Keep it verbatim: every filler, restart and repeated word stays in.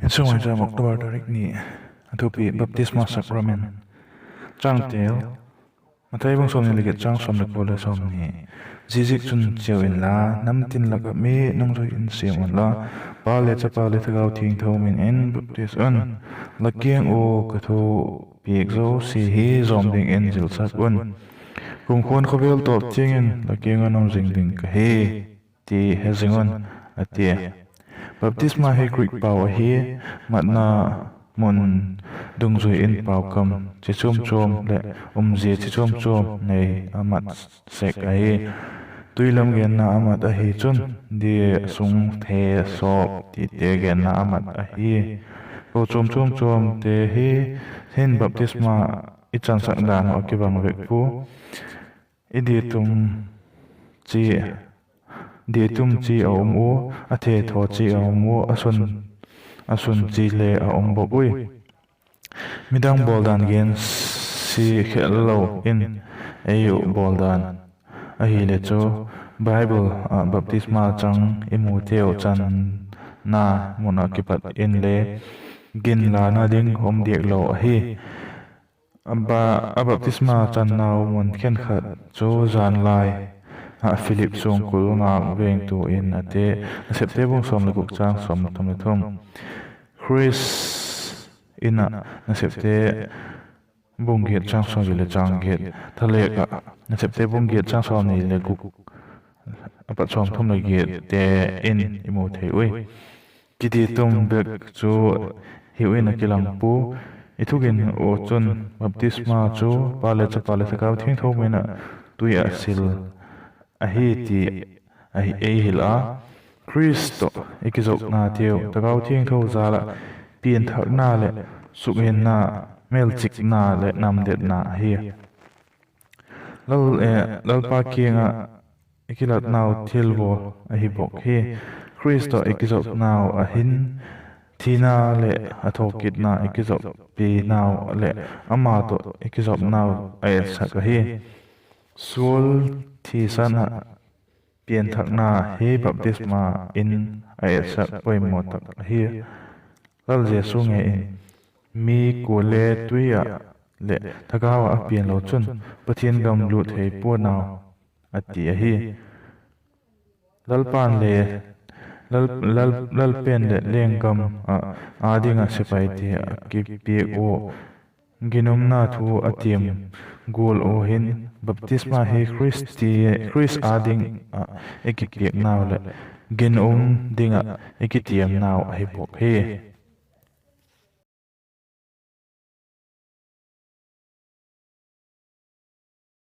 Insung Maicham, October tarik ni. A thupi: Baptisma Sacrament. Changtel: Mathai bung sawmni le giat, chang sawm le kua le sawmni. Ziaziakchun, chiau inla, namtin lak ah mi nungzui in siam unla, Pa le Chapa le Thagau Thiangtho min in baptis un. La kiang ua ka thu piak zosia hi zawm dingin zilsak un. Kumkhuan khawvel tawp tiang in la kiang ah um zing ding ka hi, ti he zing un, a tia. Baptisma hi Greek pau ahi, matna mun dungzui in pau kam chi chuam chuam leh umzia chi chuam chuam nei a mat sek ahi. Tui lam genna a mat ahi chun, dia, sung, the, sawp tite genna a mat ahi. Kochuam chuam chuamte hi hin baptisma i chansak dan uh a kibang vek pua. I dia tum chi, dia tum chi a um ua, a the thaw chi a um ua, a sun, a sun chi le a um bawk ui. Midang bawldan gensia khel lo in ei uh bawldan ahile chu, Bible ah baptisma chang i muteu channa mun ah kipat inle ginlana ding um diak lo ahi. A ba-, a baptisma channau mun khenkhat chu zanlai ah Philip sungkul ngâk vengtu in a ti. Nasepte bung sawm le guk, chang sawm thum le thum. Khrist In ah, Nasepte bung giat, chang sawmni le chang giat. Thalek ah, Nasepte bung giat, chang sawmni le guk a pat sawmthum le giatte in i mu thei ui. Kiti tum bek chu hiu in a kilang pua. I thugin uh chun baptisma chu Pa le Chapa le Thagau Thiangtho min ah tui ah sil ahi ti ei hil a. Khrist tawh i kizopnateu Thagau Thiangtho jal ah pianthakna leh sukhinna, mêlchikna leh namdetna ahi. Lal, eh, Lalpa kiang ah i kilatnau thilbawl ahi bawk hi. Khrist tawh i kizopnau ah hin, thina leh a thawkitna i kizoppinau leh ama tawh i kizopnau a etsak ahi. Sual thisan ah pianthakna hi baptisma in a etsak poimaw tak ahi. Lal Jesu ngei in, mi kuale tui ah leh Thagau ah a pian lo chun Pathian gam lut thei pua'n au, a ti ahi. Lalpa'n le, Lal, Lal, Lalpa'n leh lenggam ah â ding ah sepaite a kipiak ua, ginumna thu a tiam gual ua hin, baptisma hi Khrist, Khrist â ding ah i kipiaknau leh ginum ding ah i kitiamnau ahi bawk hi.